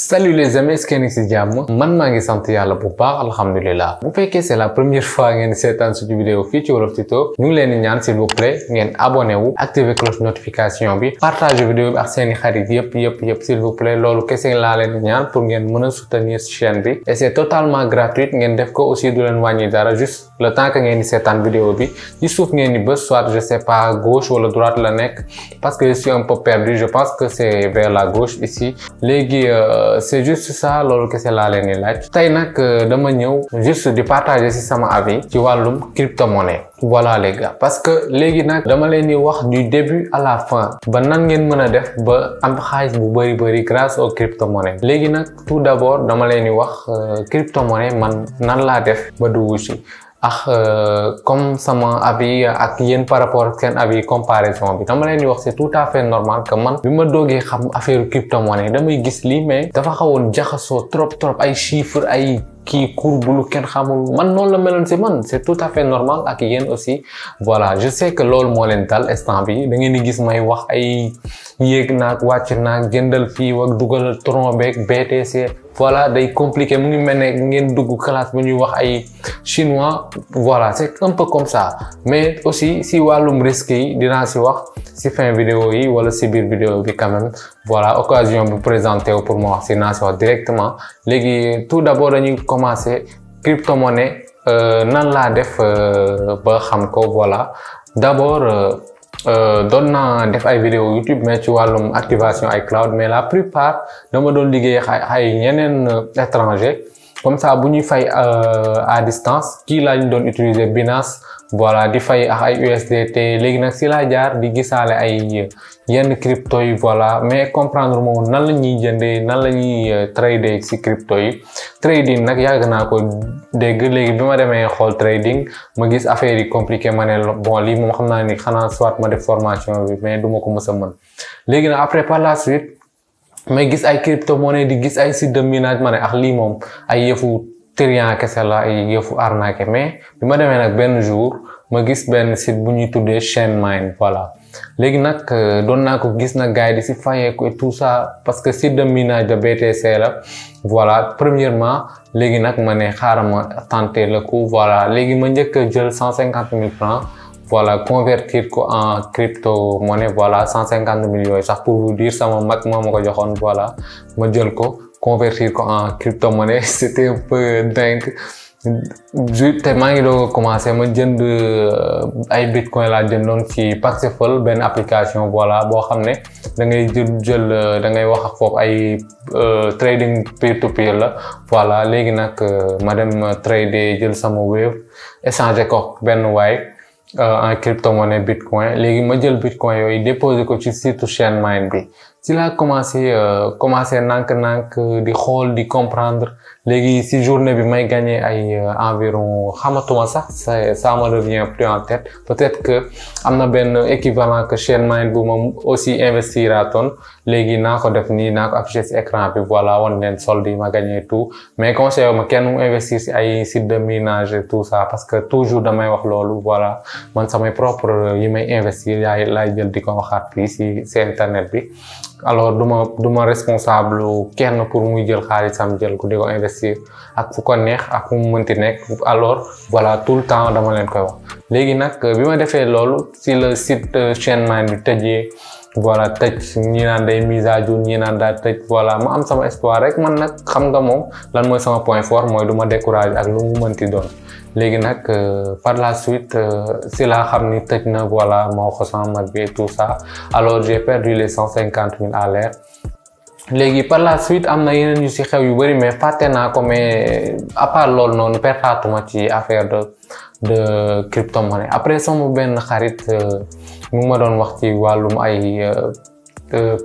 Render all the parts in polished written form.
Salut les amis, est-ce que ngeen ci jàmm man maa ngi sant yàlla bu baax alhamdulilah. Bu fekkee c'est la première fois ngeen seetaan suñu vidéo fii ci Wolof Tuto ñu ngi leen di ñaan s'il vous plaît ngeen abonné wu activer cloche notification bi partager vidéo bi ak seeni xarit yëpp s'il vous plaît loolu kese laa leen di ñaan pour ngeen mën a soutenir chaîne bi et c'est totalement gratuit ngeen def ko aussi du leen wàññi dara juste le temps que ngeen di seetaan vidéo bi ci suuf ngeen di bës soit je sais pas gauche wala droite la nekk parce que je suis un peu perdu je pense que c'est vers la gauche ici léegi c'est juste ça loolu kese laa leen di laaj tey nag dama ñëw juste di partager ci sama avis ci wàllum crypto-monnaie voilà les gars parce que léegi nag dama leen di wax du début à la fin ba nan ngeen mën a def ba am xaalis bu bari grâce aux crypto-monnaie léegi nag tout d'abord dama leen di wax crypto-monnaie man nan laa def ba dugg ci comme sama avis ak yéen par rapport ak seen avis comparaison bi dama leen di wax c'est tout à fait normal que man bi ma doogee xam affaire crypto-monnaie damay gis lii mais dafa xawoon jaxasoo trop ay chiffres ay kii courbe lu kenn xamul man noonu la meloon ci man c'est tout à fait normal ak yéen aussi voilà je sais que loolu moo leen dal instant bi da ngeen di gis may wax ay yéeg naag wàcc naag jëndal fii wak dugal Tron beeg BTC voilà day compliqué mu ngi mel ne ngeen dugg classe bu ñuy wax ay chinois voilà c'est un peu comme ça mais aussi si wàllum risque yi dinaa si wax si fin vidéo yi wala si biir vidéo bi quand même voilà occasion bu présenté wu pour ma wax si naa si wax directement léegi tout d'abord dañuy commencer crypto-monnaie nan laa def ba xam ko voilà d'abord doon naa def ay vidéo YouTube mais ci wàllum activation ay cloud mais la plupart dama doon liggéey ay ñeneen étranger comme ça bu ñuy fay à distance kii laa ñu doon utiliser Binance voilà di fay ak ay USDT léegi nag si laa jaar di gisaale ay yenn crypto yi voilà mais comprendre moom nan la ñuy jëndee nan la ñuy trader ci crypto yi trading nag yàgg naa ko dégg léegi bi ma demee xool trading ma gis affaire yi compliqué ma ne bon lii moom xam naa ni xanaa soit ma def formation bi mais duma ko mës a mën léegi nag après par la suite may gis ay crypto-monnaie di gis ay site de minage ma ne ak lii moom ay yëfu trian kese la ay yëfu arnaque mais bi ma demee nag benn jour ma gis benn site bu ñuy tuddee Chainmine voilà léegi nag doon naa ko gis nag gars yi di si fayeeku et tout ça parce que site de minage de BTC la voilà premièrement léegi nag ma ne xaaral ma tenter le coup voilà léegi ma njëkk a jël 150 000 francs voilà convertir ko en crypto-monnaie voilà 150 000 yooyu sax pour vous dire sama mag moo ma ko joxoon voilà ma jël ko convertir ko en crypto-monnaie c'était un peu dingue te maa ngi doog a commencer ma jënd ay bitcoin laa jëndoon ci Paxful benn application voilà boo xam ne da ngay jël da ngay wax ak foofu ay trading peer to peer la voilà léegi nag ma dem trader jël sama Wave échanger ko benn waay en crypto-monnaie bitcoin léegi ma jël bitcoin yooyu déposer ko ci site Chainmine bi si laa commencé nank di xool di comprendre léegi si journée bi may gagner ay environ xamatuma sax ça me revient plus en tête peut-être que am na benn équivalent que Chainmine bu moom aussi investiraatoon léegi naa ko def nii naa ko afficher ci écran bi voilà wan leen solde yi ma gagner tout mais conseil ma kenn mu investir ci ay site de minage et tout ça parce que toujours damay wax loolu voilà man samay propre yi may investir laay jël di ko waxaat fii ci internet bi alors duma responsable kenn pour muy jël xaalisam jël ko di ko investir ak fu ko neex ak fu mu mënti nekk alors voilà tout le temps dama leen koy wax léegi nag bi ma defee loolu si le site Chainmine bi tëjee voilà tëj ñi naan day mise à jour ñi naan daa tëj voilà ma am sama espoir rek man nag xam nga moom lan mooy sama point fort mooy du ma décourager ak lu mu mënti doon léegi nag par la suite si laa xam ni tëj na voilà ma wax ko sama mag bi et tout ça alors j'ai perdu les 150 000 à l'air léegi par la suite am na yeneen yu si xew yu bari mais fàtte naa ko mais à part loolu noonu pertaatuma ci affaire de crypto-monnaie après sama benn xarit mu ngi ma doon wax ci wàllum ay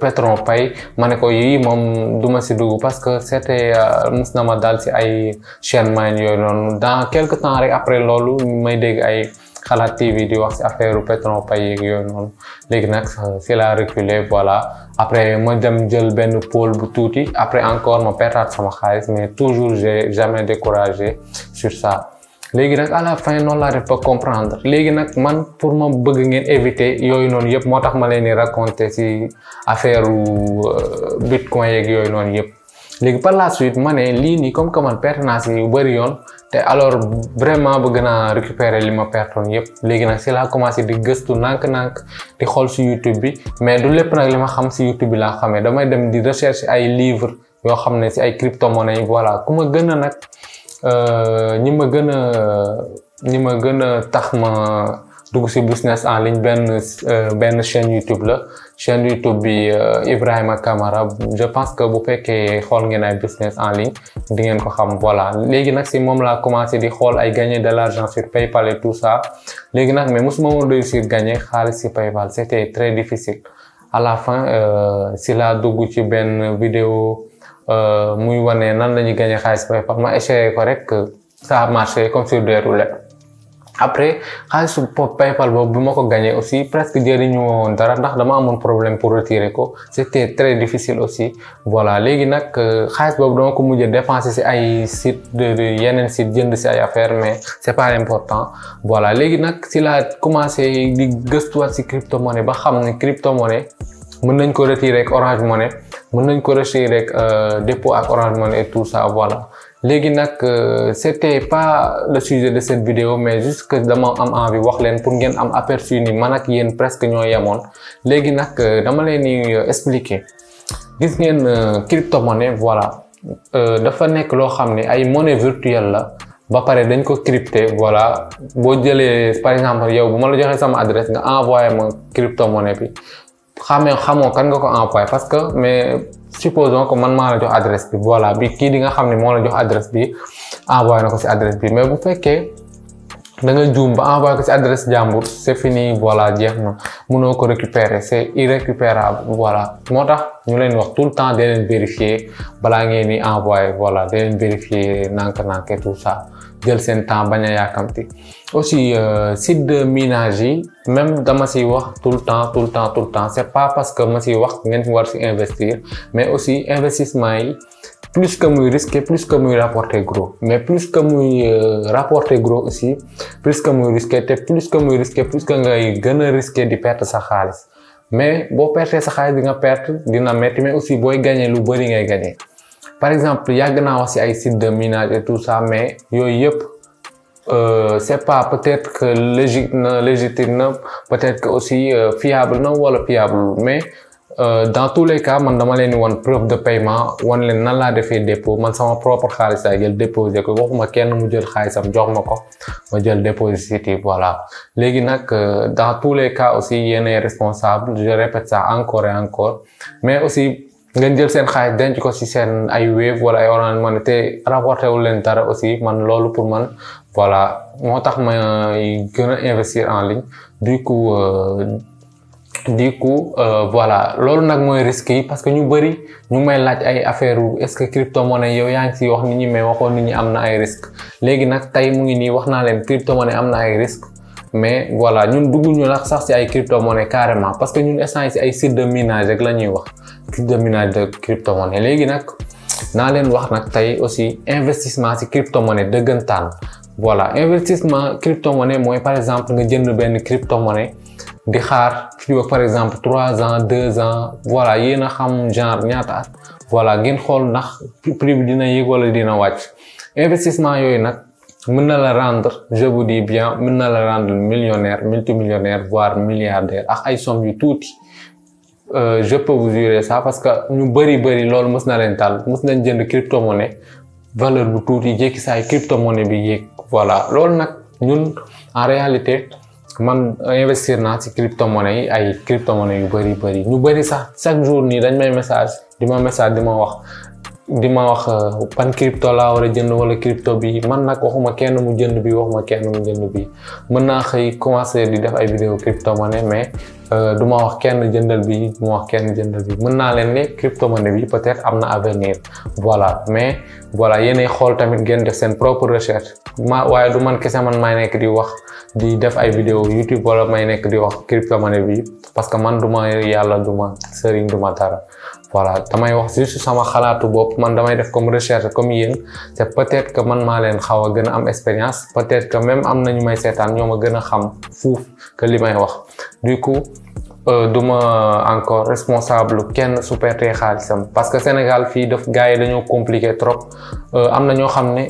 PetronPay ma ne ko yii moom duma si dugg parce que c'était mus na ma dal si ay Chainmine yooyu noonu dans quelque temps rek après loolu may dégg ay Xalaat TV di wax si affaire PetronPay yeeg yooyu noonu léegi nag si la reculé voilà après ma dem jël benn pôle bu tuuti après encore ma pertaat sama xaalis mais toujours j'ai jamais découragé sur ça léegi nag à la fin noonu laa def ba comprendre léegi nag man pour ma bëgg ngeen éviter yooyu noonu yëpp moo tax ma leen di raconter ci affaire bitcoin yeeg yooyu noonu yëpp léegi par la suite ma ne lii nii comme que man perte naa si yu bëri yoon te alors vraiment bëgg naa récupérer li ma pertoon yëpp léegi nag si laa commencé di gëstu nànk-nànk di xool si YouTube bi mais du lépp nag li ma xam si YouTube bi laa xamee damay dem di recherche ay livres yoo xam ne si ay crypto-monnaie yi voilà ku ma gën a nag ñi ma gën a tax ma dugg si business en ligne benn chaîne YouTube la chaîne YouTube bi Ibrahima Kamara je pense que bu fekkee xool ngeen ay business en ligne di ngeen ko xam voilà léegi nag si moom laa commencé di xool ay gagner de l'argent sur PayPal et tout ça léegi nag mais mosuma woon réussir gagner xaalis si PayPal c'était très difficile à la fin si laa dugg ci benn vidéo muy wane nan la ñuy gagner xaalis PayPal ma essayé ko rek ça a marché comme sur des roulettes après xaalisu PayPal boobu bi ma ko gagné aussi presque jëriñu woon dara ndax dama amoon problème pour retirer ko c'était très difficile aussi voilà léegi nag xaalis boobu dama ko mujj dépenser si ay site yeneen site jënd si ay affaires mais c'est pas important voilà léegi nag si laa commencé di gëstuwaat si crypto-monnaie ba xam ne crypto-monnaie mën nañ ko retirer ak Orange Money mën nañ ko retirer ak dépôt ak Orange Money et tout ça voilà léegi nag c'était pas le sujet de cette vidéo mais juste que dama am envie wax leen pour ngeen am aperçu ni man ak yéen presque ñoo yemoon léegi nag dama leen di expliquer gis ngeen crypto-monnaie voilà dafa nekk loo xam ne ay monnaie virtuelle la ba pare dañ ko crypté voilà boo jëlee par exemple yow bu ma la joxee sama adresse nga envoyé ma crypto-monnaie bi xamoo kan nga ko envoyé parce que mais supposons que man maa la jox adresse bi voilà bi kii di nga xam ne moo la jox adresse bi envoyé na ko ci adresse bi mais bu fekkee da nga juum ba envoyé ko ci adresse jàmbur c'est fini voilà jeex na mënoo ko récupérer c'est irrécupérable voilà moo tax ñu leen wax tout le temps da leen vérifier balaa ngeen di envoyé voilà da leen vérifier nank-nank et tout ça jël seen temps bañ a yàkkamti aussi site de minage yi même dama siy wax tout le temps c'est pas parce que ma siy wax ngeen war si investir mais aussi investissement yi plus que muy risqué plus que muy rapporter gros mais plus que muy rapporter gros aussi plus que muy risqué te plus que muy risqué plus que ngay gën a risqué di perte sa xaalis mais boo pertee sa xaalis di nga perte dina metti mais aussi booy gagner lu bari ngay gagner par exemple yàgg naa wax ci ay sites de minage et tout ça mais yooyu yëpp c'est pas peut-être que légitime na peut-être que aussi fiable na wala fiable mais dans tous les cas man dama leen di wan preuve de paiement wan leen nan laa defee dépôt man sama propre xaalis laa jël déposé ko waxuma kenn mu jël xaalisam jox ma ko ma jël déposé site voilà léegi nag dans tous les cas aussi yéenay responsable je répète ça encore et encore mais aussi ngeen jël seen xaalis denc ko ci seen ay Wave wala ay Orange Money te rapporté wul leen dara aussi man loolu pour man voilà moo tax ma gën a investir en ligne du coup voilà loolu nag mooy risque yi parce que ñu bari ñu may laaj ay affaire est-ce que crypto-monnaie yow yaa ngi ci wax nit ñi mais waxoon nit ñi am na ay risque léegi nag tey mu ngi nii wax naa leen crypto-monnaie am na ay risque mais voilà ñun dugguñu nag sax ci ay crypto-monnaie carrément parce que ñun instant ci ay site de minage rek la ñuy wax site de minage de crypto-monnaie léegi nag naa leen wax nag tey aussi investissement ci crypto-monnaie dëggantaan voilà investissement crypto-monnaie mooy par exemple nga jënd benn crypto-monnaie di xaar fii ba par exemple 3 ans 2 ans voilà yéen a xam genre ñaata at voilà ngeen xool ndax prix bi dina yéeg wala dina wàcc investissement yooyu nag mën na la rendre je vous dis bien mën na la rendre millionnaire multimillionnaire voire milliardaire ak ay somme yu tuuti je peux vous jurer ça parce que ñu bari loolu mës na leen taal mës nañ jënd crypto-monnaie valeur bu tuuti jékki saa yi crypto-monnaie bi yéeg voilà loolu nag ñun en réalité man investir naa ci crypto-monnaie yi ay crypto-monnaie yu bari ñu bari sax chaque jour nii dañ may message di ma wax ban crypto laa war a jënd wala crypto bi man nag waxuma kenn mu jënd bi waxuma kenn mu jënd bi mën naa xëy commencer di def ay vidéo crypto-monnaie mais du ma wax kenn jëndal bi du ma wax kenn jëndal bi mën naa leen ne crypto-monnaie bi peut-être am na avenir voilà mais voilà yéenay xool tamit ngeen def seen propre recherche waaye du man kese man may nekk di wax di def ay vidéo YouTube wala may nekk di wax crypto-monnaie bi parce que man duma yàlla duma sëriñ duma dara voilà damay wax juste sama xalaatu bopp man damay def comme recherche comme yéen c'est peut-être que man maa leen xaw a gën a am expérience peut-être que même am na ñu may seetaan ñoo ma gën a xam fuuf que li may wax du coup duma encore responsable kenn su perdre xaalisam parce que Sénégal fii daf gars yi dañoo compliqué trop am na ñoo xam ne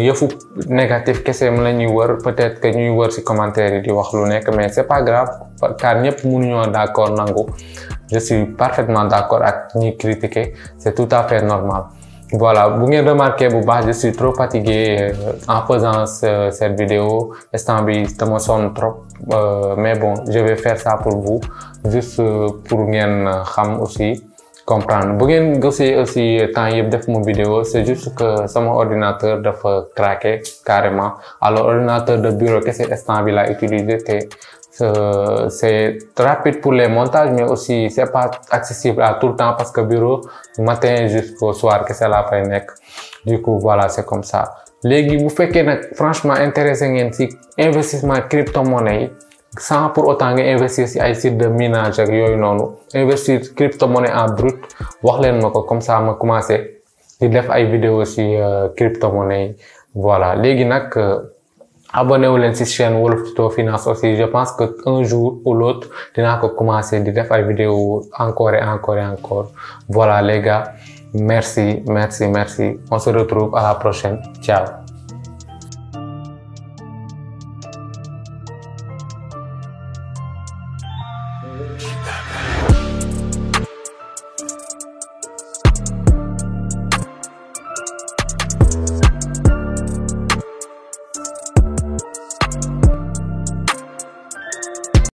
yëfu négatif kese mu la ñuy wër peut-être que ñuy wër ci commentaire yi di wax lu nekk mais c'est pas grave car ñëpp mënuñoo d'accord nangu je suis parfaitement d'accord ak ñi critiquer c'est tout à fait normal. Voilà, vous avez remarqué que je suis trop fatigué en faisant cette vidéo. Instant bi dama sonn trop, mais bon, je vais faire ça pour vous, juste pour ngeen xam aussi comprendre. Bu ngeen gisee aussi temps yëpp def mon vidéo, c'est juste que sama ordinateur dafa craquer carrément. Alors ordinateur de bureau kese instant bi la utiliser te c'est rapide pour les montages, mais aussi c'est pas accessible à tout le temps parce que bureau matin jusqu'au soir que c'est la fay nekk. Du coup voilà, c'est comme ça. Léegi bu fekkee nag franchement intéressé ngeen ci investissement crypto-monnaie sans pour autant nga investir ci ay sites de minage ak yooyu noonu, investir crypto-monnaie en brut, wax leen ma ko comme ça ma commencé di def ay vidéos ci crypto-monnaie. Voilà, léegi nag abonnez-vous à la chaîne Wolof Tuto Finance aussi. Je pense que un jour ou l'autre, dinaa ko commencer di def ay vidéos encore et encore et encore. Voilà les gars, merci. On se retrouve à la prochaine. Ciao.